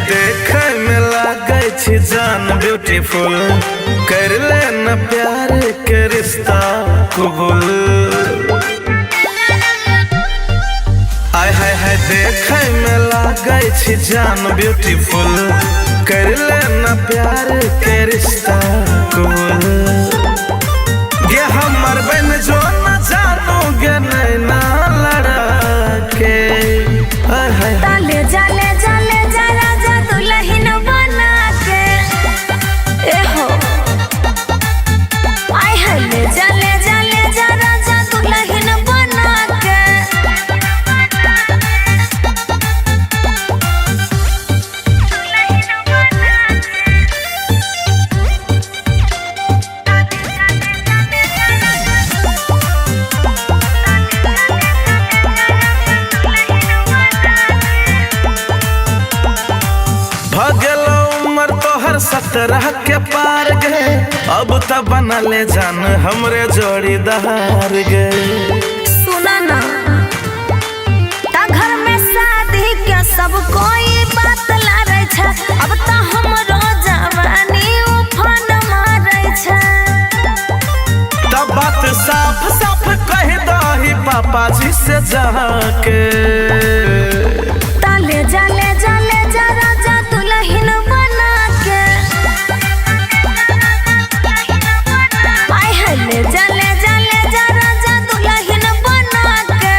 देखे में जान ब्यूटीफुल कर लेना प्यार के रिश्ता कबूल। आय हाय हाय देखे में लागै छी जान ब्यूटीफुल कर लेना प्यार के रिश्ता कबूल। गे हमर बन जो न जानो गे नैना लड़ा के। आय हाय ताले जाले जाले जा राजा दुल्हन बना के ए हो। आय हाय ले जाले जाले जा राजा दुल्हन बना के। भगलो उम्र तोहर 17 के पार गए, अब त बनले जान हमरे जोड़ीदार गे। सुना ना ता घर में शादी के सब कोई बात लारे छे, अब त हमरो जवानी उफान मारे छे। तब बात साफ साफ कह दही पापा जी से जाके। ताले जाले जाले जा राजा दुल्हन बना के। आय हाय ले जाले जाले जा राजा दुल्हन बना के।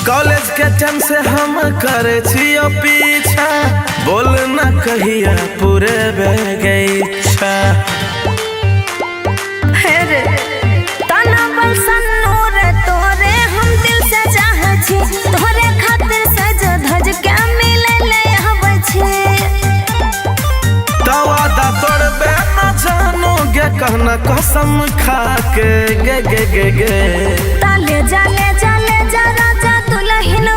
कॉलेज के टाइम से हम करे छियो पीछा, बोल ना कहिया पूरे इच्छा। हे रे तना बल सन्नो रे तोरे हम दिल से चाहे छी, तोरे खातिर सज धज के मिले ले आबै छी। तो वादा तोड़बे ना जानो गे कहना कसम खा के गे गे गे गे। ताले जाले जाले जा राजा दुल्हन